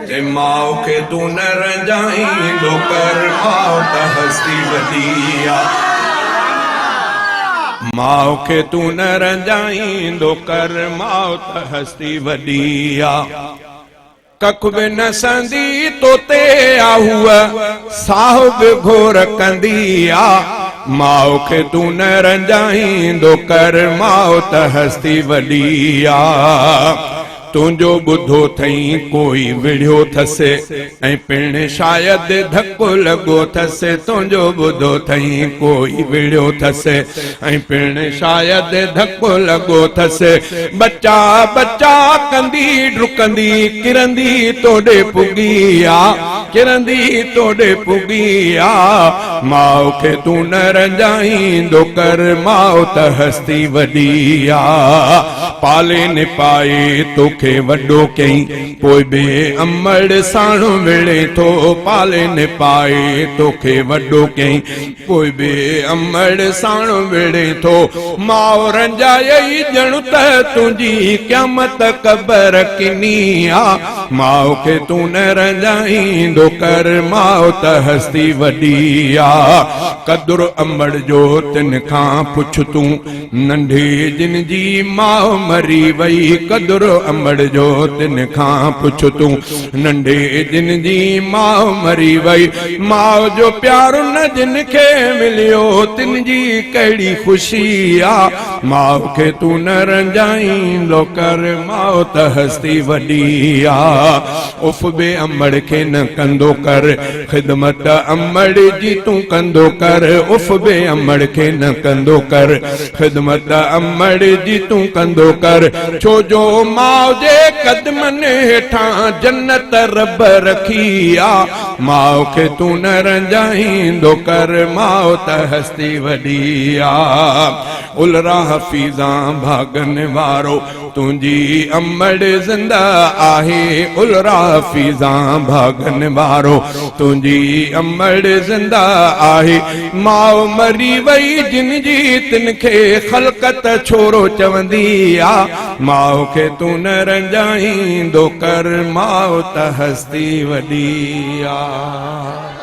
چي ماء کي تون نه رنجائيندو ڪر ماء ته هستي وڏي آ. ماء کي تون نه رنجائيندو ڪر ماء ته هستي وڏي آ. ڪک به نه سهندي توتي آ هوء ساهه به گهور ڪندي آ. ماء کي تون نه رنجائيندو ڪر ماء ته هستي وڏي آ. تنهنجو ٻڌو ٿئين ڪوئي وڙهيو ٿس ۽ پڻ شايد ڌڪ لڳو ٿس تنهنجو ٻڌو ٿئين ڪوئي وڙهيو ٿس ۽ پڻ شايد ڌڪ لڳو ٿس ٻچا ٻچا ڪندي ڊڪندي ڪرندي توڏي پڳي آ ڪرندي توڏي پڳي آ ماء کي تون نه رنجائيندو ڪر ماء ته هستي وڏي آ. پالي نپائي توکي وڏو ڪيائين، پوء به امڙ ساڻ وڙهين ٿو. پالي نپائي توکي وڏو ڪيائين، پوء به امڙ ساڻ وڙهين ٿو. ماء رنجايئي ڄڻ ته تنهنجي قيامت قبر ڪني آ. ماء کي تون نه رنجائيندو ڪر، ماء ته هستي وڏي آ. قدر امڙ جو تن کان پڇ تون. ننڍي جن جي ماء مري وئي قدر امڙ جو تن کان پڇ تون ننڍي جن جي ماء مري وئي ماء جو پيار نه جن کي مليو تن جي ڪهڙي خوشي آ ماء کي تون نه رنجائيندو ڪر ماء ته هستي وڏي آ اف به امڙ کي نه ڪندو ڪر خدمت امڙ جي تون ڪندو ڪر اف به امڙ کي نه ڪندو ڪر خدمت امڙ جي تون ڪندو ڪر ڇو جو ماء جي قدمن هيٺان جنت رب رکي آ ماء کي تون نه رنجائيندو ڪر ماء ته هستي وڏي آ الرا حفيظان ڀاڳن وارو تنهنجي امڙ زنده آهي الرا فيضان ڀاڳن وارو تنهنجي امڙ زنده آهي ماء مري وئي جن جي تن کي خلقت ڇورو چوندي آ ماء کي تون نه رنجائيندو ڪر ماء ته هستي وڏي آ.